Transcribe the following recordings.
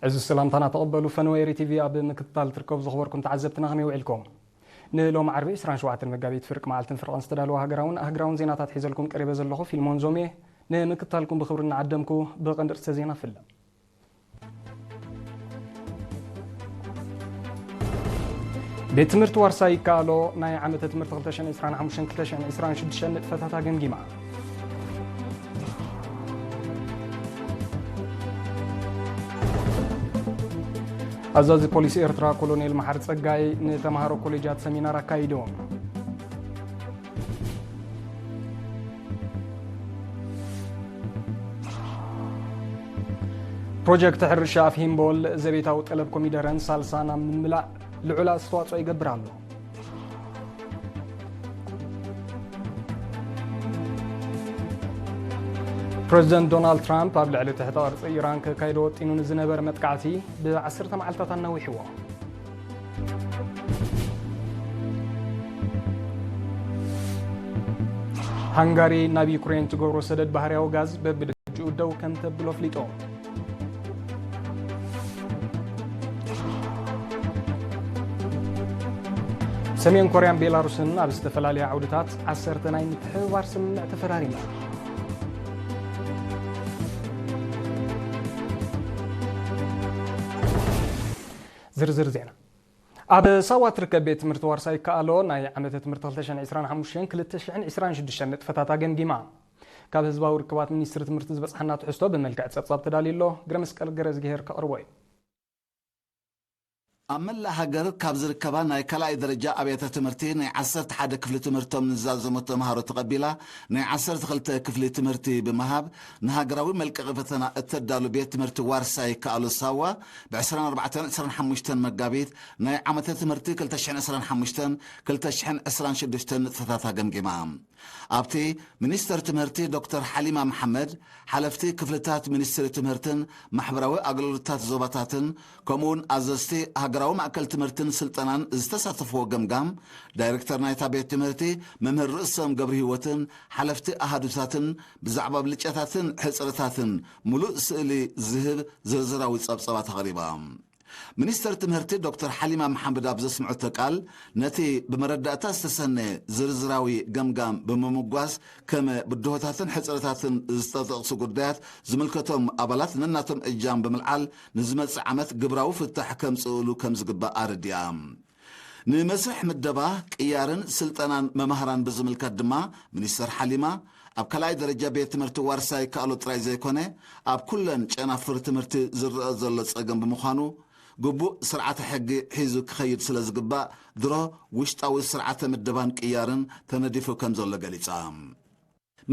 እዚ ሰላምታና ተቐበሉ። ፈነወ ኤሪ ቲቪ ኣብ ምክትታል ትርከቡ ዝኽበርኩም ተዓዘብትና ከመይ ውዒልኩም? ንሎም ዓርቢ ዕስራን ሸውዓተን መጋቢት ፍርቂ መዓልትን ፍርቕን ዝተዳለወ ሃገራውን ኣህግራውን ዜናታት ሒዘልኩም ቀሪበ ዘለኹ ፊልሞን ዞሜ። ንምክትታልኩም ብኽብሪ እናዓደምኩ ብቐንዲ ርእሰ ዜና ፍለ። ቤት ትምህርቲ ዋርሳይ ይከኣሎ ናይ ዓመተ ትምህርቲ ክልተ ሽሕን ዕስራን ሓሙሽተን ክልተ ሽሕን ዕስራን ሽዱሽተን ንጥፈታት ኣገምጊማ። ኣዛዚ ፖሊስ ኤርትራ ኮሎኔል መሓሪ ጸጋይ ንተምሃሮ ኮሌጃት ሰሚናር ኣካይዶም። ፕሮጀክት ሕርሻ ኣፍ ሂምቦል ዘቤታዊ ጠለብ ኮሚደረን ሳልሳን ኣብ ምምላእ ልዑል ኣስተዋጽኦ ይገብር ኣሎ። ፕረዚደንት ዶናልድ ትራምፕ ኣብ ልዕሊ ትሕተ ቅርጺ ኢራን ከካይዶ ወጢኑ ንዝነበረ መጥቃዕቲ ብዓሰርተ መዓልታት ኣናዊሕዎ። ሃንጋሪ ናብ ዩክሬን ትገብሮ ሰደድ ባህርያዊ ጋዝ በብደረጅኡ ደው ከም ተብሎ ኣፍሊጦም። ሰሜን ኮርያን ቤላሩስን ኣብ ዝተፈላለያ ዓውድታት ዓሰርተ ናይ ምትሕብባር ስምምዕ ተፈራሪመን። ዝርዝር ዜና። ኣብ ሳዋ ትርከብ ቤት ትምህርቲ ዋርሳይ ይከኣሎ ናይ ዓመተ ትምህርቲ ክልተ ሽሕን ዕስራን ሓሙሽተን ክልተ ሽሕን ዕስራን ሽዱሽተን ንጥፈታት ኣገምጊማ። ካብ ህዝባዊ ርክባት ሚኒስትሪ ትምህርቲ ዝበጽሓና ትሕዝቶ ብመልክዕ ጸብጻብ ተዳልዩ ኣሎ። ግረ መስቀል ገረዝግሄር ከቕርቦ እዩ። ኣብ መላእ ሃገር ካብ ዝርከባ ናይ ካልኣይ ደረጃ ኣብያተ ትምህርቲ ናይ ዓሰርተ ሓደ ክፍሊ ትምህርቶም ንዛዘሙ ተምሃሮ ተቐቢላ ናይ ዓሰርተ ክልተ ክፍሊ ትምህርቲ ብምሃብ ንሃገራዊ መልቀቒ ፈተና እተዳሉ ቤት ትምህርቲ ዋርሳይ ይከኣሎ ሳዋ ብ ዕስራን ኣርባዕተን ዕስራን ሓሙሽተን መጋቢት ናይ ዓመተ ትምህርቲ ክልተ ሽሕን ዕስራን ሓሙሽተን ክልተ ሽሕን ዕስራን ሽዱሽተን ንጥፈታት ኣገምጊማ። ኣብቲ ሚኒስተር ትምህርቲ ዶክተር ሓሊማ መሓመድ፣ ሓለፍቲ ክፍልታት ሚኒስትሪ ትምህርትን ማሕበራዊ ኣገልግሎታት ዞባታትን ከምኡውን ኣዘዝቲ ሃገራዊ ማእከል ትምህርትን ስልጠናን ዝተሳተፍዎ ገምጋም፣ ዳይሬክተር ናይታ ቤት ትምህርቲ መምህር ርእሶም ገብረ ህይወትን ሓለፍቲ ኣሃዱታትን ብዛዕባ ብልጫታትን ሕጽርታትን ምሉእ ስእሊ ዝህብ ዝርዝራዊ ጸብጸባት ኣቕሪባ። ሚኒስተር ትምህርቲ ዶክተር ሓሊማ መሓመድ ኣብ ዘስምዐቶ ቃል፣ ነቲ ብመረዳእታ ዝተሰነየ ዝርዝራዊ ገምጋም ብምምጓስ፣ ከም ብድሆታትን ሕጽረታትን ዝተጠቕሱ ጉዳያት ዝምልከቶም ኣባላት ነናቶም እጃም ብምልዓል፣ ንዝመጽእ ዓመት ግብራዊ ፍታሕ ከምጽእሉ ከም ዝግባእ ኣረዲኣ። ንመስርሕ ምደባ፣ ቅያርን ስልጠናን መማህራን ብዝምልከት ድማ፣ ሚኒስተር ሓሊማ፣ ኣብ ካልኣይ ደረጃ ቤት ትምህርቲ ዋርሳይ ይከኣሎ ጥራይ ዘይኮነ፣ ኣብ ኩለን ጨናፍር ትምህርቲ ዝረኣ ዘሎ ጸገም ብምዃኑ፣ ግቡእ ስርዓተ ሕጊ ሒዙ ክኸይድ ስለ ዝግባእ፣ ድሮ ውሽጣዊ ስርዓተ ምደባን ቅያርን ተነዲፉ ከም ዘሎ ገሊጻ።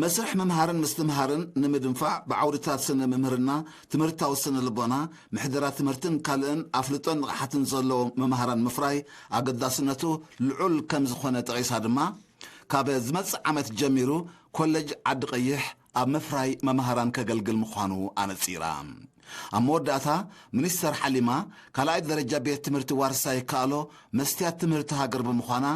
መስርሕ ምምሃርን ምስትምሃርን ንምድንፋዕ፣ ብዓውድታት ስነ ምምህርና፣ ትምህርታዊ ስነ ልቦና፣ ምሕደራ ትምህርትን ካልእን ኣፍልጦን ንቕሓትን ዘለዎም መማህራን ምፍራይ ኣገዳስነቱ ልዑል ከም ዝኾነ ጠቒሳ ድማ፣ ካብ ዝመጽእ ዓመት ጀሚሩ ኮሌጅ ዓዲ ቀይሕ ኣብ ምፍራይ መማህራን ከገልግል ምዃኑ ኣነጺራ። ኣብ መወዳእታ፣ ሚኒስተር ሓሊማ፣ ካልኣይ ደረጃ ቤት ትምህርቲ ዋርሳይ ይከኣሎ መስትያት ትምህርቲ ሃገር ብምዃና፣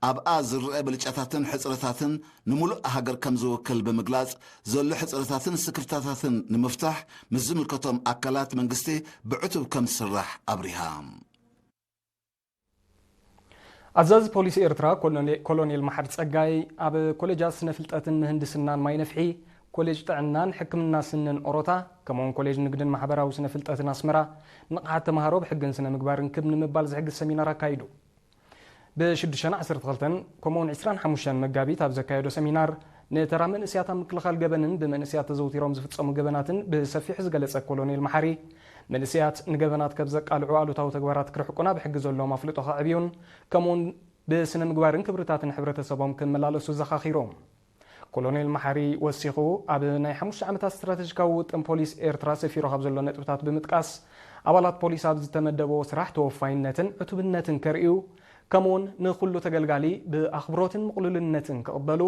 ኣብኣ ዝረአ ብልጫታትን ሕጽረታትን ንምሉእ ሃገር ከም ዝውክል ብምግላጽ፣ ዘሎ ሕጽረታትን ስክፍታታትን ንምፍታሕ ምስ ዝምልከቶም ኣካላት መንግስቲ ብዕቱብ ከም ዝስራሕ ኣብሪሃ። ኣዛዚ ፖሊስ ኤርትራ ኮሎኔ-፣ ኮሎኔል መሓሪ ጸጋይ ኣብ ኮሌጃት ስነ ፍልጠትን ምህንድስናን ማይ ነፍሒ፣ ኮሌጅ ጥዕናን ሕክምና ስንን ኦሮታ፣ ከምኡውን ኮሌጅ ንግድን ማሕበራዊ ስነ ፍልጠትን ኣስመራ ንቕሓት ተምሃሮ ብሕግን ስነ ምግባርን ክብ ንምባል ዝሕግዝ ሰሚናር ኣካይዱ። ብ ሽዱሽተን ዓሰርተ ክልተን ከምኡውን ዕስራን ሓሙሽተን መጋቢት ኣብ ዘካየዶ ሰሚናር፣ ንተራ መንእስያት ኣብ ምክልኻል ገበንን ብመንእስያት ተዘውቲሮም ዝፍጸሙ ገበናትን ብሰፊሑ ዝገለጸ ኮሎኔል መሓሪ፣ መንእስያት ንገበናት ከብ ዘቃልዑ ኣሉታዊ ተግባራት ክርሕቁን ኣብ ሕጊ ዘለዎም ኣፍልጦ ከዕብዩን፣ ከምኡውን ብስነ ምግባርን ክብርታትን ሕብረተሰቦም ክመላለሱ ዘኻኺሮም። ኮሎኔል መሓሪ ወሲኹ፣ ኣብ ናይ ሓሙሽተ ዓመታት ስትራተጂካዊ ውጥን ፖሊስ ኤርትራ ሰፊሩ ካብ ዘሎ ነጥብታት ብምጥቃስ፣ ኣባላት ፖሊስ ኣብ ዝተመደበዎ ስራሕ ተወፋይነትን ዕቱብነትን ከርእዩ፣ ከምኡውን ንኹሉ ተገልጋሊ ብኣኽብሮትን ምቕሉልነትን ክቕበሉ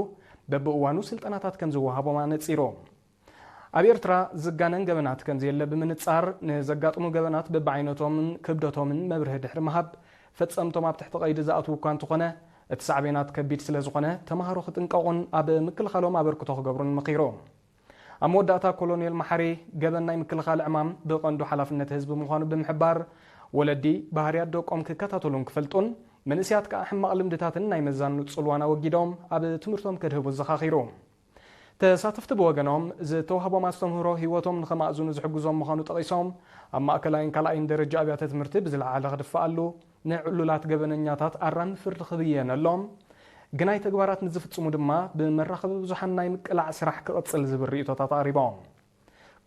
በብእዋኑ ስልጠናታት ከም ዝወሃቦም ኣነጺሮም። ኣብ ኤርትራ ዝጋነን ገበናት ከም ዘየለ ብምንጻር፣ ንዘጋጥሙ ገበናት በብዓይነቶምን ክብደቶምን መብርሂ ድሕሪ ምሃብ፣ ፈጸምቶም ኣብ ትሕቲ ቀይዲ ዝኣትዉ እኳ እንተኾነ፣ እቲ ሳዕቤናት ከቢድ ስለ ዝኾነ፣ ተማሃሮ ክጥንቀቑን ኣብ ምክልኻሎም ኣበርክቶ ክገብሩን መኺሮም። ኣብ መወዳእታ ኮሎኔል መሓሪ፣ ገበን ናይ ምክልኻል ዕማም ብቐንዱ ሓላፍነት ህዝቢ ምዃኑ ብምሕባር፣ ወለዲ ባህርያት ደቆም ክከታተሉን ክፈልጡን፣ መንእስያት ከኣ ሕማቕ ልምድታትን ናይ መዛኑ ጽልዋን ኣወጊዶም ኣብ ትምህርቶም ከድህቡ ኣዘኻኺሩ። ተሳተፍቲ ብወገኖም፣ ዝተዋህቦም ኣስተምህሮ ህይወቶም ንኸማእዝኑ ዝሕግዞም ምዃኑ ጠቒሶም፣ ኣብ ማእከላይን ካልኣይን ደረጃ ኣብያተ ትምህርቲ ብዝለዓለ ክድፈኣሉ፣ ንዕሉላት ገበነኛታት ኣራሚ ፍርዲ ክብየነሎም፣ ግናይ ተግባራት ንዝፍጽሙ ድማ ብመራኸቢ ብዙሓን ናይ ምቅላዕ ስራሕ ክቕጽል ዝብል ርእይቶታት ኣቕሪቦም።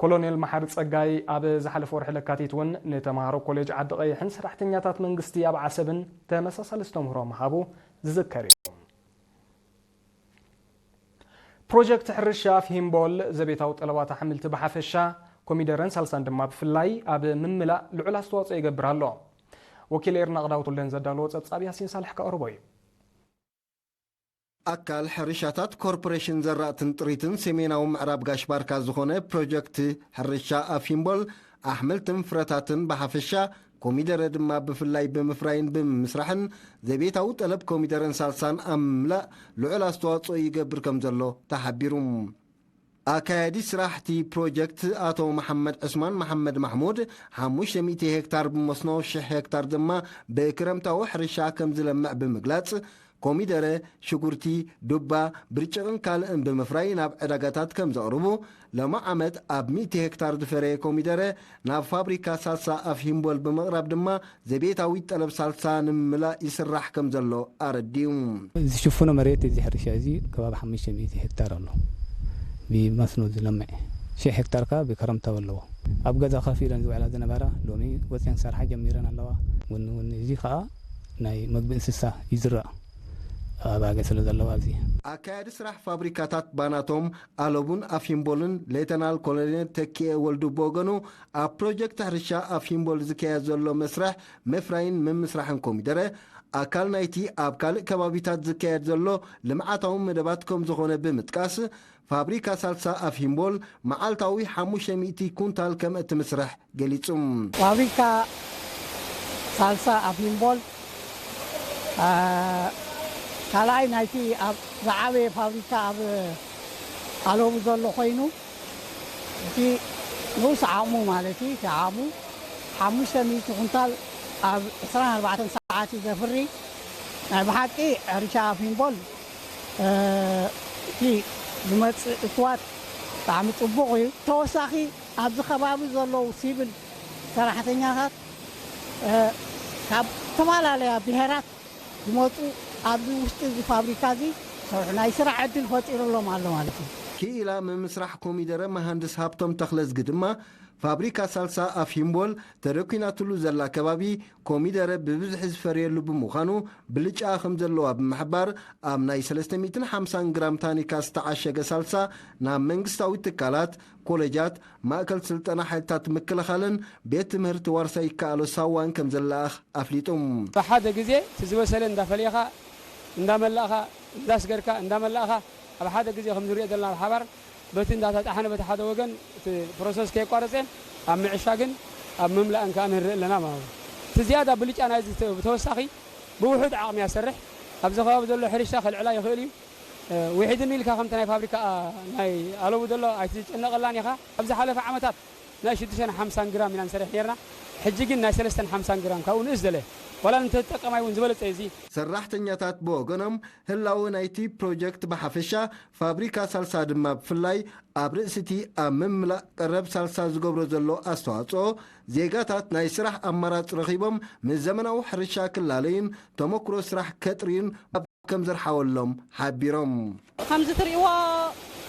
ኮሎኔል መሓሪ ጸጋይ ኣብ ዝሓለፈ ወርሒ ለካቲት እውን ንተምሃሮ ኮሌጅ ዓዲ ቀይሕን ሰራሕተኛታት መንግስቲ ኣብ ዓሰብን ተመሳሳሊ ኣስተምህሮ ምሃቡ ዝዝከር እዩ። ፕሮጀክት ሕርሻ ኣፍ ሂምቦል ዘቤታዊ ጠለባት ኣሕምልቲ ብሓፈሻ፣ ኮሚደረን ሳልሳን ድማ ብፍላይ ኣብ ምምላእ ልዑል ኣስተዋጽኦ ይገብር ኣሎ። ወኪል ኤርና ቅዳውት ወልደን ዘዳለዎ ጸብጻብ ያሲን ሳልሕ ከቕርቦ እዩ። ኣካል ሕርሻታት ኮርፖሬሽን ዘራእትን ጥሪትን ሰሜናዊ ምዕራብ ጋሽ ባርካ ዝኾነ ፕሮጀክት ሕርሻ ኣፍ ሂምቦል ኣሕምልትን ፍረታትን ብሓፈሻ፣ ኮሚደረ ድማ ብፍላይ ብምፍራይን ብምምስራሕን ዘቤታዊ ጠለብ ኮሚደረን ሳልሳን ኣብ ምምላእ ልዑል ኣስተዋጽኦ ይገብር ከም ዘሎ ተሓቢሩ። ኣካያዲ ስራሕ እቲ ፕሮጀክት ኣቶ መሓመድ ዕስማን መሓመድ ማሕሙድ፣ ሓሙሽተ ሚእቲ ሄክታር ብመስኖ፣ ሽሕ ሄክታር ድማ ብክረምታዊ ሕርሻ ከም ዝለምዕ ብምግላጽ፣ ኮሚደረ፣ ሽጉርቲ፣ ዱባ፣ ብርጭቕን ካልእን ብምፍራይ ናብ ዕዳጋታት ከም ዘቕርቡ፣ ሎሚ ዓመት ኣብ ሚእቲ ሄክታር ዝፈረየ ኮሚደረ ናብ ፋብሪካ ሳልሳ ኣፍ ሂምቦል ብምቕራብ ድማ ዘቤታዊ ጠለብ ሳልሳ ንምምላእ ይስራሕ ከም ዘሎ ኣረዲኡ። ዝሽፍኖ መሬት እዚ ሕርሻ እዚ ከባቢ ሓሙሽተ ሚእቲ ሄክታር ኣሎ። ብመስኖ ዝለምዕ ሽሕ ሄክታር ከኣ ብከረምታዊ ኣለዎ። ኣብ ገዛ ከፍ ኢለን ዝውዕላ ዝነበራ ሎሚ ወፅየን ክሰርሓ ጀሚረን ኣለዋ። እውን እውን እዚ ከኣ ናይ መግቢ እንስሳ ይዝራእ ኣባገ ስለ ዘለዋ ኣብዚ። ኣካያዲ ስራሕ ፋብሪካታት ባናቶም፣ ኣለቡን ኣፊምቦልን ሌተናል ኮሎኔል ተኪኤ ወልዱ ብወገኑ፣ ኣብ ፕሮጀክት ሕርሻ ኣፊምቦል ዝካየድ ዘሎ መስርሕ ምፍራይን ምምስራሕን ኮሚደረ ኣካል ናይቲ ኣብ ካልእ ከባቢታት ዝካየድ ዘሎ ልምዓታዊ መደባት ከም ዝኾነ ብምጥቃስ፣ ፋብሪካ ሳልሳ ኣፊምቦል መዓልታዊ ሓሙሽተ ሚእቲ ኩንታል ከም እትምስርሕ ገሊጹ። ፋብሪካ ሳልሳ ኣፊምቦል፣ አ፣ ካልኣይ ናይቲ ኣብ ዝዓበየ ፋብሪካ ኣብ ኣለቡ ዘሎ ኮይኑ፣ እቲ ንኡስ ዓቕሙ ማለት እዩ፣ እቲ ዓቕሙ ሓሙሽተ ሚእቲ ኩንታል ኣብ ዕስራን ኣርባዕተን ሰዓት እዩ ዘፍሪ። ናይ ብሓቂ ሕርሻ ኣፊምቦል፣ እ፣ እቲ ዝመጽእ እትዋት ብጣዕሚ ጽቡቕ እዩ። ተወሳኺ ኣብዚ ከባቢ ዘለዉ ሲቪል ሰራሕተኛታት፣ እ፣ ካብ ዝተፈላለያ ብሄራት ዝመጹ ኣብዚ ውሽጢ እዚ ፋብሪካ እዚ ሰርሑ ናይ ስራሕ ዕድል ፈጢሩሎም ኣሎ ማለት እዩ። ክኢላ ምምስራሕ ኮሚደረ መሃንድስ ሃብቶም ተኽለዝጊ ድማ፣ ፋብሪካ ሳልሳ ኣፍ ሂምቦል ተደኲናትሉ ዘላ ከባቢ ኮሚደረ ብብዝሒ ዝፈርየሉ ብምዃኑ ብልጫ ከም ዘለዋ ብምሕባር፣ ኣብ ናይ ሰለስተ ሚእትን ሓምሳን ግራም ታኒካ ዝተዓሸገ ሳልሳ ናብ መንግስታዊ ትካላት፣ ኮሌጃት፣ ማእከል ስልጠና ሓይልታት ምክልኻልን ቤት ትምህርቲ ዋርሳይ ይከኣሎ ሳዋን ከም ዝለኣኽ ኣፍሊጡ። ብሓደ ግዜ እቲ ዝበሰለ እንዳፈለኻ፣ እንዳመላእኻ፣ እንዳስገርካ፣ እንዳመላእኻ፣ ኣብ ሓደ ግዜ ከም ዝሪኦ ዘለና ብሓባር በቲ እንዳተጣሓነ በቲ ሓደ ወገን እቲ ፕሮሰስ ከየቋረጸ ኣብ ምዕሻግን ኣብ ምምላእን ከኣ ንርኢ ኣለና ማለት እዩ። እቲ ዝያዳ ብልጫ ናይዚ ተ-፣ ብተወሳኺ ብውሑድ ዓቕሚ እያ ትሰርሕ። ኣብዚ ከባቢ ዘሎ ሕርሻ ከልዕላ ይኽእል እዩ። እ፣ ውሒድኒ ኢልካ ከምቲ ናይ ፋብሪካ፣ ኣ፣ ናይ ኣለቡ ዘሎ ኣይትጨነቐላን ኢኻ። ኣብ ዝሓለፈ ዓመታት ናይ ሽዱሽተን ሓምሳን ግራም ኢና ንሰርሕ ነርና። ሕጂ ግን ናይ ሰለስተን ሓምሳን ግራም ካብኡ ንእስ ዘለ። ዋላ ንተጠቀማይ እውን ዝበለጸ እዩ እዚ። ሰራሕተኛታት ብወገኖም፣ ህላወ ናይቲ ፕሮጀክት ብሓፈሻ፣ ፋብሪካ ሳልሳ ድማ ብፍላይ፣ ኣብ ርእሲ እቲ ኣብ ምምላእ ቀረብ ሳልሳ ዝገብሮ ዘሎ ኣስተዋጽኦ፣ ዜጋታት ናይ ስራሕ ኣማራጺ ረኺቦም ምስ ዘመናዊ ሕርሻ ክላለዩን ተመኩሮ ስራሕ ከጥርዩን ከም ዘርሓወሎም ሓቢሮም። ከምዚ ትርእይዎ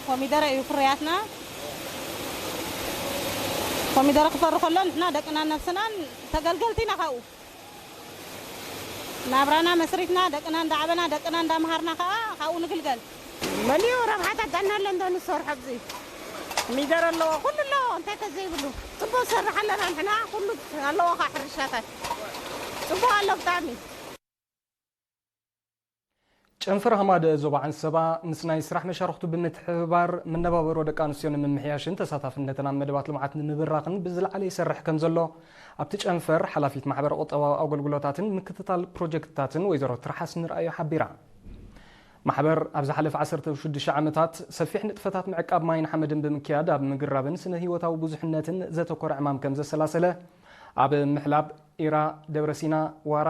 ኮሚደረ እዩ ፍርያትና። ኮሚደረ ክፈሪ ከሎ ንሕና ደቅናን ነብስናን ተገልገልቲ ኢና ካብኡ። ናብራና መስሪትና፣ ደቅና እንዳዓበና፣ ደቅና እንዳምሃርና ከኣ ካብኡ ንግልገል። መሊኡ ረብሓታት ጥዕና ኣሎ እንዶ ንሰርሖ ኣብዚ። ኮሚደረ ኣለዎ፣ ኩሉ ኣለዎ፣ እንታይ ተዘይብሉ። ጽቡቕ ንሰርሕ ኣለና ንሕና፣ ኩሉ ኣለዎ ከኣ ሕርሻታት። ጽቡቕ ኣሎ ብጣዕሚ። ጨንፈር ሃማደ ዞባ ዓንሰባ ምስ ናይ ስራሕ መሻርኽቱ ብምትሕብባር መነባብሮ ደቂ ኣንስትዮ ንምምሕያሽን ተሳታፍነተን ኣብ መደባት ልምዓት ንምብራኽን ብዝለዓለ ይሰርሕ ከም ዘሎ ኣብቲ ጨንፈር ሓላፊት ማሕበረ ቁጠባዊ ኣገልግሎታትን ምክትታል ፕሮጀክትታትን ወይዘሮ ትርሓስ ንርኣዮ ሓቢራ። ማሕበር ኣብ ዝሓለፈ ዓሰርተ ሽዱሽተ ዓመታት ሰፊሕ ንጥፈታት ምዕቃብ ማይን ሓመድን ብምክያድ ኣብ ምግራብን ስነ ህይወታዊ ብዙሕነትን ዘተኮረ ዕማም ከም ዘሰላሰለ ኣብ ምሕላብ ኢራ፣ ደብረሲና፣ ዋራ፣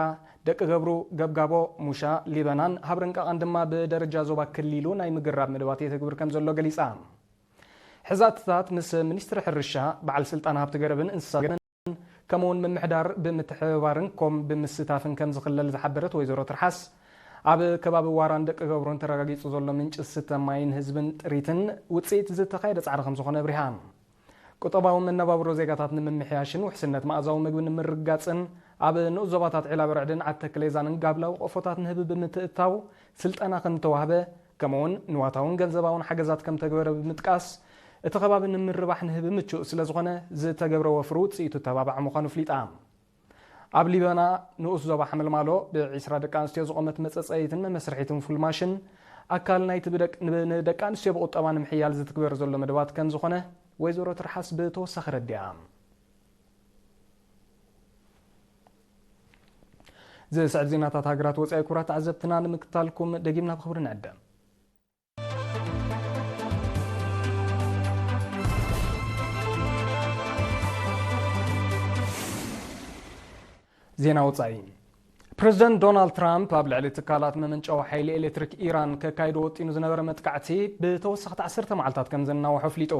ደቂ ገብሩ፣ ገብጋቦ፣ ሙሻ፣ ሊበናን ሃብረንቃቓን ድማ ብደረጃ ዞባ ክሊሉ ናይ ምግራብ መደባት የተግብር ከም ዘሎ ገሊጻ። ሕዛትታት ምስ ሚኒስትሪ ሕርሻ፣ በዓል ስልጣን ሃብቲ ገረብን እንስሳ ከምኡውን ምምሕዳር ብምትሕብባርን ኮም ብምስታፍን ከም ዝኽለል ዝሓበረት ወይዘሮ ትርሓስ፣ ኣብ ከባቢ ዋራን ደቂ ገብሩን ተረጋጊጹ ዘሎ ምንጪ ዝስተ ማይን ህዝብን ጥሪትን ውጽኢት ዝተኻየደ ጻዕሪ ከም ዝኾነ ኣብሪሃ። ቁጠባዊ መነባብሮ ዜጋታት ንምምሕያሽን ውሕስነት መኣዛዊ ምግቢ ንምርግጋጽን ኣብ ንኡስ ዞባታት ዒላ በርዕድን ዓዲ ተክሌዛንን ጋብላዊ ቆፎታት ንህቢ ብምትእትታው ስልጠና ከም ዝተዋህበ፣ ከምኡውን ንዋታውን ገንዘባውን ሓገዛት ከም ተግበረ ብምጥቃስ፣ እቲ ከባቢ ንምርባሕ ንህቢ ምቹእ ስለ ዝኾነ፣ ዝተገብረ ወፍሪ ውጽኢቱ ተባባዕ ምዃኑ ኣፍሊጣ። ኣብ ሊበና ንኡስ ዞባ ሓመልማሎ ብ ዒስራ ደቂ ኣንስትዮ ዝቖመት መጸጸይትን መመስርሒትን ፉል ማሽን፣ ኣካል ናይቲ ብደቅ-፣ ብ-፣ ንደቂ ኣንስትዮ ብቑጠባ ንምሕያል ዝትግበር ዘሎ መደባት ከም ዝኾነ ወይዘሮ ትርሓስ ብተወሳኺ ረዲኣ። ዝስዕብ ዜናታት ሃገራት ወጻኢ ክቡራት ተዓዘብትና ንምክታልኩም ደጊምና ብኽብሪ ንዕደም። ዜና ወጻኢ። ፕረዚደንት ዶናልድ ትራምፕ ኣብ ልዕሊ ትካላት መመንጨዊ ሓይሊ ኤሌክትሪክ ኢራን ከካይዶ ወጢኑ ዝነበረ መጥቃዕቲ ብተወሰኽቲ ዓሰርተ መዓልታት ከም ዘናውሖ ኣፍሊጡ።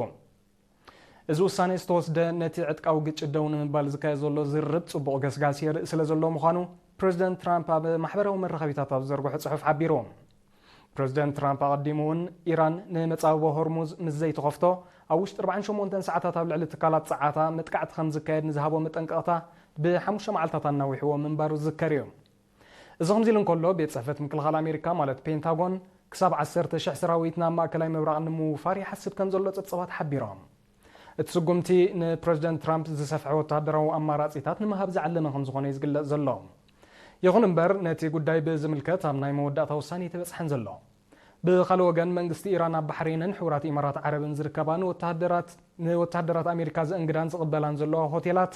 እዚ ውሳኔ ዝተወስደ ነቲ ዕጥቃዊ ግጭት ደው ንምባል ዝካየድ ዘሎ ዝርርብ ጽቡቕ ገስጋስ የርኢ ስለ ዘሎ ምዃኑ ፕረዚደንት ትራምፕ ኣብ ማሕበራዊ መራኸቢታት ኣብ ዝዘርግሖ ጽሑፍ ሓቢሩ። ፕረዚደንት ትራምፕ ኣቐዲሙ እውን ኢራን ንመጻብቦ ሆርሙዝ ምስ ዘይትኸፍቶ ኣብ ውሽጢ ኣርባዓን ሸሞንተን ሰዓታት ኣብ ልዕሊ ትካላት ጸዓታ መጥቃዕቲ ከም ዝካየድ ንዝሃቦ መጠንቀቕታ ብሓሙሽተ መዓልታት ኣናዊሕዎ ምንባሩ ዝዝከር እዩ። እዚ ከምዚ ኢሉ እንከሎ፣ ቤት ጽሕፈት ምክልኻል ኣሜሪካ ማለት ፔንታጎን ክሳብ ዓሰርተ ሽሕ ሰራዊት ናብ ማእከላይ ምብራቕ ንምውፋር ይሓስብ ከም ዘሎ ጸብጻባት ሓቢሮም። እቲ ስጉምቲ ንፕረዚደንት ትራምፕ ዝሰፍሐ ወተሃደራዊ ኣማራጺታት ንምሃብ ዝዓለመ ከም ዝኾነ እዩ ዝግለጽ ዘሎ። ይኹን እምበር፣ ነቲ ጉዳይ ብዝምልከት ኣብ ናይ መወዳእታ ውሳኔ ኣይተበጽሐን ዘሎ። ብኻልእ ወገን፣ መንግስቲ ኢራን ኣብ ባሕሬንን ሕቡራት ኢማራት ዓረብን ዝርከባ ንወተሃደራት፣ ንወተሃደራት ኣሜሪካ ዘእንግዳን ዝቕበላን ዘለዋ ሆቴላት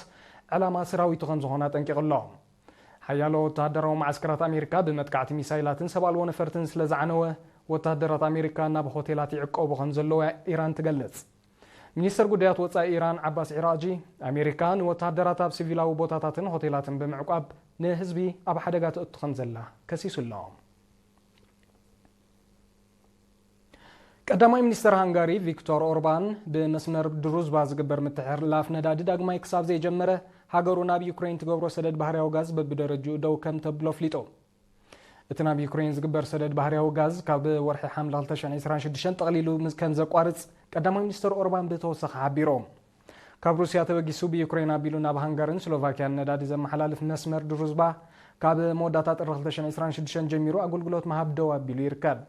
ዕላማ ሰራዊቱ ከም ዝኾና ኣጠንቂቑ ኣሎ። ሓያሎ ወተሃደራዊ መዓስከራት ኣሜሪካ ብመጥቃዕቲ ሚሳይላትን ሰብ ኣልቦ ነፈርትን ስለ ዝዓነወ፣ ወተሃደራት ኣሜሪካ ናብ ሆቴላት ይዕቀቡ ከም ዘለዉ ኢራን ትገልጽ። ሚኒስተር ጉዳያት ወጻኢ ኢራን ዓባስ ዒራጂ፣ ኣሜሪካ ንወተሃደራት ኣብ ሲቪላዊ ቦታታትን ሆቴላትን ብምዕቋብ ንህዝቢ ኣብ ሓደጋ ተእቱ ከም ዘላ ከሲሱ ኣሎ። ቀዳማይ ሚኒስተር ሃንጋሪ ቪክቶር ኦርባን፣ ብመስመር ድሩዝባ ዝግበር ምትሕልላፍ ነዳዲ ዳግማይ ክሳብ ዘይጀመረ፣ ሃገሩ ናብ ዩክሬን ትገብሮ ሰደድ ባህርያዊ ጋዝ በብደረጅኡ ደው ከም ተብሎ ኣፍሊጡ። እቲ ናብ ዩክሬን ዝግበር ሰደድ ባህርያዊ ጋዝ ካብ ወርሒ ሓምለ ክልተ ሽሕን ዕስራን ሽዱሽተን ጠቕሊሉ ምስ ከም ዘቋርጽ ቀዳማይ ሚኒስተር ኦርባን ብተወሳኺ ሓቢሩ። ካብ ሩስያ ተበጊሱ ብዩክሬን ኣቢሉ ናብ ሃንጋርን ስሎቫክያን ነዳዲ ዘመሓላልፍ መስመር ድሩዝባ፣ ካብ መወዳእታ ጥሪ ክልተ ሽሕን ዕስራን ሽዱሽተን ጀሚሩ ኣገልግሎት ምሃብ ደው ኣቢሉ ይርከብ።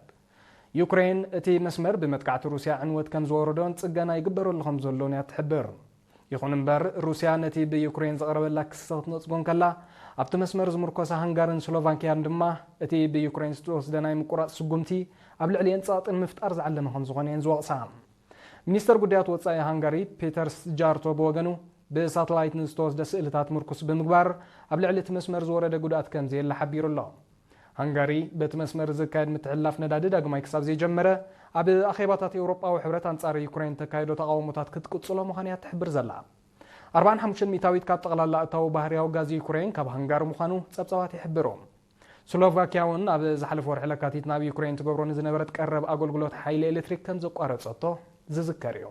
ዩክሬን፣ እቲ መስመር ብመጥቃዕቲ ሩስያ ዕንወት ከም ዝወረዶን ጽገና ይግበረሉ ከም ዘሎን እያ ትሕብር። ይኹን እምበር፣ ሩስያ ነቲ ብዩክሬን ዝቐረበላ ክሲ ክትነጽጎ እንከላ፣ ኣብቲ መስመር ዝምርኮሳ ሃንጋርን ስሎቫክያን ድማ፣ እቲ ብዩክሬን ዝተወስደ ናይ ምቁራጽ ስጉምቲ ኣብ ልዕሊኤን ጸቕጢ ንምፍጣር ዝዓለመ ከም ዝኾነ እየን ዝወቕሳ። ሚኒስተር ጉዳያት ወጻኢ ሃንጋሪ ፒተር ስጃርቶ ብወገኑ፣ ብሳተላይት ንዝተወስደ ስእልታት ምርኩስ ብምግባር ኣብ ልዕሊ እቲ መስመር ዝወረደ ጉድኣት ከም ዘየለ ሓቢሩ ኣሎ። ሃንጋሪ በቲ መስመር ዝካየድ ምትሕልላፍ ነዳዲ ዳግማይ ክሳብ ዘይጀመረ፣ ኣብ ኣኼባታት ኤውሮጳዊ ሕብረት ኣንጻር ዩክሬን ተካይዶ ተቓውሞታት ክትቅጽሎ ምዃኑ እያ ትሕብር ዘላ። ኣርባዓን ሓሙሽተን ሚእታዊት ካብ ጠቕላላ እታዊ ባህርያዊ ጋዝ ዩክሬን ካብ ሃንጋሪ ምዃኑ ጸብጻባት ይሕብሩ። ስሎቫክያ እውን ኣብ ዝሓለፈ ወርሒ ለካቲት ናብ ዩክሬን ትገብሮ ንዝነበረት ቀረብ ኣገልግሎት ሓይሊ ኤሌክትሪክ ከም ዘቋረጸቶ ዝዝከር እዩ።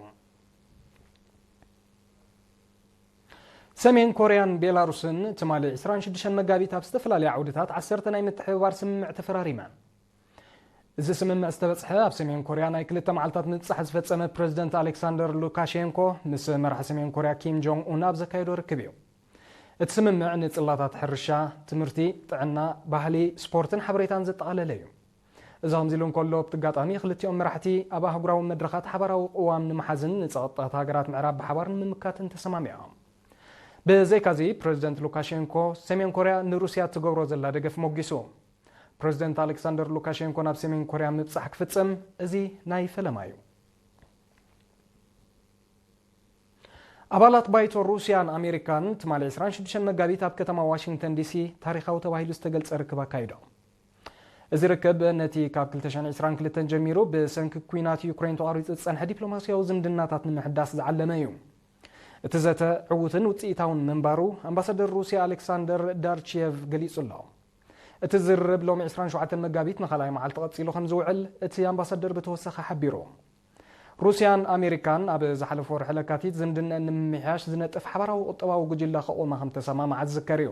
ሰሜን ኮርያን ቤላሩስን ትማሊ ዕስራን ሽዱሽተን መጋቢት ኣብ ዝተፈላለዩ ዓውድታት ዓሰርተ ናይ ምትሕብባር ስምምዕ ተፈራሪመን። እዚ ስምምዕ ዝተበጽሐ ኣብ ሰሜን ኮርያ ናይ ክልተ መዓልታት ምብጻሕ ዝፈጸመ ፕረዚደንት ኣሌክሳንደር ሉካሼንኮ ምስ መራሒ ሰሜን ኮርያ ኪም ጆንግ ኡን ኣብ ዘካየዶ ርክብ እዩ። እቲ ስምምዕ ንጽላታት ሕርሻ፣ ትምህርቲ፣ ጥዕና፣ ባህሊ፣ ስፖርትን ሓበሬታን ዘጠቓለለ እዩ። እዚ ከምዚ ኢሉ እንከሎ፣ ኣብቲ ኣጋጣሚ ክልቲኦም መራሕቲ ኣብ ኣህጉራዊ መድረኻት ሓባራዊ ቅዋም ንምሓዝን ንጸቕጥታት ሃገራት ምዕራብ ብሓባር ንምምካትን ተሰማሚዖም። ብዘይካዚ፣ ፕረዚደንት ሉካሼንኮ ሰሜን ኮርያ ንሩስያ ትገብሮ ዘላ ደገፍ ሞጊሱ። ፕረዚደንት ኣሌክሳንደር ሉካሼንኮ ናብ ሰሜን ኮርያ ምብጻሕ ክፍጽም እዚ ናይ ፈለማ እዩ። ኣባላት ባይቶ ሩስያን ኣሜሪካን ትማሊ ዕስራን ሽዱሽተን መጋቢት ኣብ ከተማ ዋሽንግተን ዲሲ ታሪኻዊ ተባሂሉ ዝተገልጸ ርክብ ኣካይዶም። እዚ ርክብ ነቲ ካብ ክልተ ሽሕን ዕስራን ክልተን ጀሚሩ ብሰንኪ ኲናት ዩክሬን ተቋሪጹ ዝጸንሐ ዲፕሎማስያዊ ዝምድናታት ንምሕዳስ ዝዓለመ እዩ። እቲ ዘተ ዕዉትን ውጽኢታውን ምንባሩ ኣምባሳደር ሩስያ ኣሌክሳንደር ዳርቺየቭ ገሊጹ ኣሎ። እቲ ዝርርብ ሎሚ ዕስራን ሸውዓተን መጋቢት ንኻልኣይ መዓልቲ ቀጺሉ ከም ዝውዕል እቲ ኣምባሳደር ብተወሳኺ ሓቢሩ። ሩስያን ኣሜሪካን ኣብ ዝሓለፈ ወርሒ ለካቲት ዝምድነአን ንምምሕያሽ ዝነጥፍ ሓባራዊ ቁጠባዊ ጉጅለ ከቑማ ከም ተሰማምዓ ዝዝከር እዩ።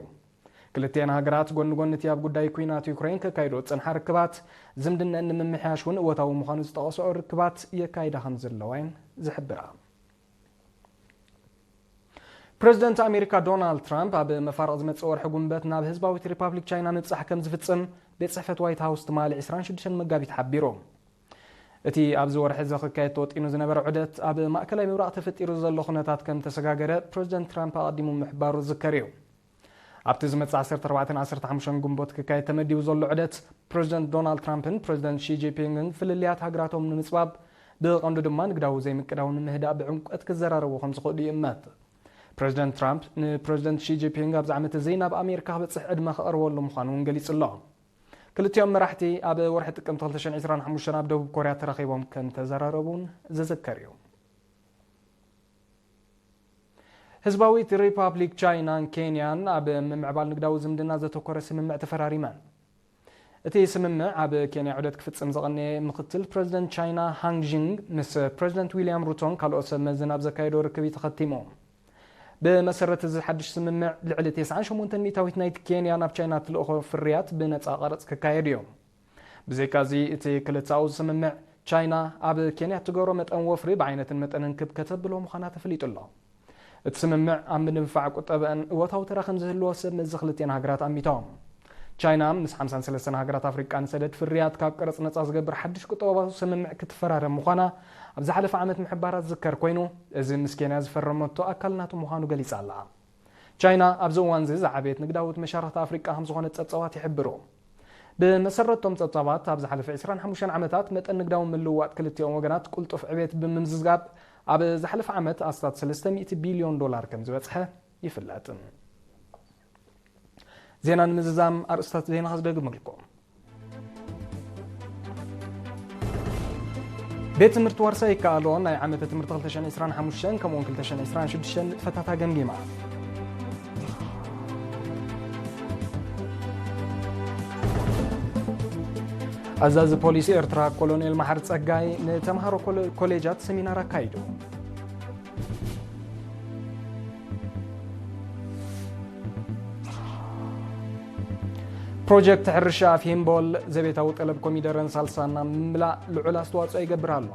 ክልቲኤን ሃገራት ጎኒ ጎኒ እቲ ኣብ ጉዳይ ኲናት ዩክሬን ከካይዶ ዝጸንሓ ርክባት፣ ዝምድነአን ንምምሕያሽ እውን እወታዊ ምዃኑ ዝጠቐስኦ ርክባት የካይዳ ከም ዘለዋ እየን ዝሕብራ። ፕረዚደንት ኣሜሪካ ዶናልድ ትራምፕ ኣብ መፋርቕ ዝመጽእ ወርሒ ጉንበት ናብ ህዝባዊት ሪፓብሊክ ቻይና ምብጻሕ ከም ዝፍጽም ቤት ጽሕፈት ዋይት ሃውስ ትማሊ ዕስራን ሽዱሽተን መጋቢት ሓቢሩ። እቲ ኣብዚ ወርሒ እዚ ክካየድ ተወጢኑ ዝነበረ ዑደት ኣብ ማእከላይ ምብራቕ ተፈጢሩ ዘሎ ኩነታት ከም ተሰጋገረ ፕረዚደንት ትራምፕ ኣቐዲሙ ምሕባሩ ዝዝከር እዩ። ኣብቲ ዝመጽእ ዓሰርተ ኣርባዕተን ዓሰርተ ሓሙሽተን ግንቦት ክካየድ ተመዲቡ ዘሎ ዑደት፣ ፕረዚደንት ዶናልድ ትራምፕን ፕረዚደንት ሺ ጂንፒንግን ፍልልያት ሃገራቶም ንምጽባብ፣ ብቐንዱ ድማ ንግዳዊ ዘይምቅዳው ንምህዳእ ብዕምቆት ክዘራረቡ ከም ዝኽእሉ ይእመት። ፕረዚደንት ትራምፕ ንፕረዚደንት ሺ ጂንፒንግ ኣብዚ ዓመት እዚ ናብ ኣሜሪካ ክበጽሕ ዕድመ ከቕርበሉ ምዃኑ እውን ገሊጹ ኣሎ። ክልቲኦም መራሕቲ ኣብ ወርሒ ጥቅምቲ ክልተ ሽሕን ዕስራን ሓሙሽተን ኣብ ደቡብ ኮርያ ተራኺቦም ከም ተዘራረቡ እውን ዝዝከር እዩ። ህዝባዊት ሪፓብሊክ ቻይናን ኬንያን ኣብ ምምዕባል ንግዳዊ ዝምድና ዘተኮረ ስምምዕ ተፈራሪመን። እቲ ስምምዕ ኣብ ኬንያ ዑደት ክፍጽም ዝቐነየ ምክትል ፕረዚደንት ቻይና ሃንግ ዢንግ ምስ ፕረዚደንት ዊልያም ሩቶን ካልኦት ሰብ መዝን ኣብ ዘካየዶ ርክብ እዩ ተኸቲሙ። ብመሰረት እዚ ሓድሽ ስምምዕ፣ ልዕሊ ተስዓን ሸሞንተን ሚእታዊት ናይቲ ኬንያ ናብ ቻይና ትልእኾ ፍርያት ብነጻ ቀረጽ ክካየድ እዩ። ብዘይካዚ፣ እቲ ክልተኣዊ ስምምዕ፣ ቻይና ኣብ ኬንያ እትገብሮ መጠን ወፍሪ ብዓይነትን መጠንን ክብ ከተብሎ ምዃና ተፈሊጡ ኣሎ። እቲ ስምምዕ ኣብ ምድንፋዕ ቁጠበአን እወታዊ ተራ ከም ዝህልዎ ሰብ መዚ ክልቲኤን ሃገራት ኣሚቶም። ቻይና ምስ ሓምሳን ሰለስተን ሃገራት ኣፍሪቃ ንሰደድ ፍርያት ካብ ቀረጽ ነጻ ዝገብር ሓድሽ ቁጠባዊ ስምምዕ ክትፈራረም ምዃና ኣብ ዝሓለፈ ዓመት ምሕባራ ዝዝከር ኮይኑ፣ እዚ ምስ ኬንያ ዝፈረመቶ ኣካል ናቱ ምዃኑ ገሊጻ ኣላ። ቻይና ኣብዚ እዋን እዚ ዝዓበየት ንግዳዊት መሻርኽቲ ኣፍሪቃ ከም ዝኾነት ጸብጻባት ይሕብሩ። ብመሰረት እቶም ጸብጻባት፣ ኣብ ዝሓለፈ ዕስራን ሓሙሽተን ዓመታት መጠን ንግዳዊ ምልውዋጥ ክልቲኦም ወገናት ቅልጡፍ ዕቤት ብምምዝጋብ፣ ኣብ ዝሓለፈ ዓመት ኣስታት ሰለስተ ሚእቲ ቢልዮን ዶላር ከም ዝበጽሐ ይፍለጥ። ዜና ንምዝዛም ኣርእስታት ዜና ክዝደግመልኩም። ቤት ትምህርቲ ዋርሳይ ይከኣሎ ናይ ዓመተ ትምህርቲ ክልተ ሽሕን ዕስራን ሓሙሽተን ከምኡውን ክልተ ሽሕን ዕስራን ሽዱሽተን ፈታታ ገምጊማ። ኣዛዚ ፖሊስ ኤርትራ ኮሎኔል መሓሪ ጸጋይ ንተምሃሮ ኮለ-፣ ኮሌጃት ሰሚናር ኣካይዱ። ፕሮጀክት ሕርሻ ኣፍ ሂምቦል ዘቤታዊ ጠለብ ኮሚደረን ሳልሳን ናብ ምምላእ ልዑል ኣስተዋጽኦ ይገብር ኣሎ።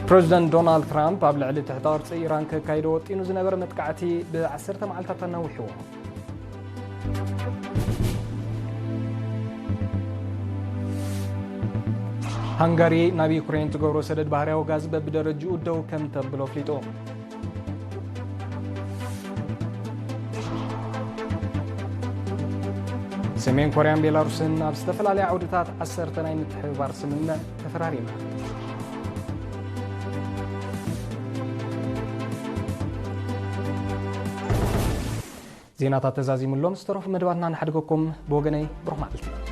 ፕረዚደንት ዶናልድ ትራምፕ ኣብ ልዕሊ ትሕተ ቅርጺ ኢራን ከካይዶ ወጢኑ ዝነበረ መጥቃዕቲ ብዓሰርተ መዓልታት ኣናዊሕዎ። ሃንጋሪ ናብ ዩክሬን ትገብሮ ሰደድ ባህርያዊ ጋዝ በብደረጅኡ ደው ከም ተብሎ ኣፍሊጡ። ሰሜን ኮርያን ቤላሩስን ኣብ ዝተፈላለያ ዓውድታት ዓሰርተ ናይ ምትሕብባር ስምምዕ ተፈራሪመን። ዜናታት ተዛዚሙሎም፣ ዝተረፉ መደባትና ንሓድገኩም። ብወገነይ ብሩኽ መዓልቲ።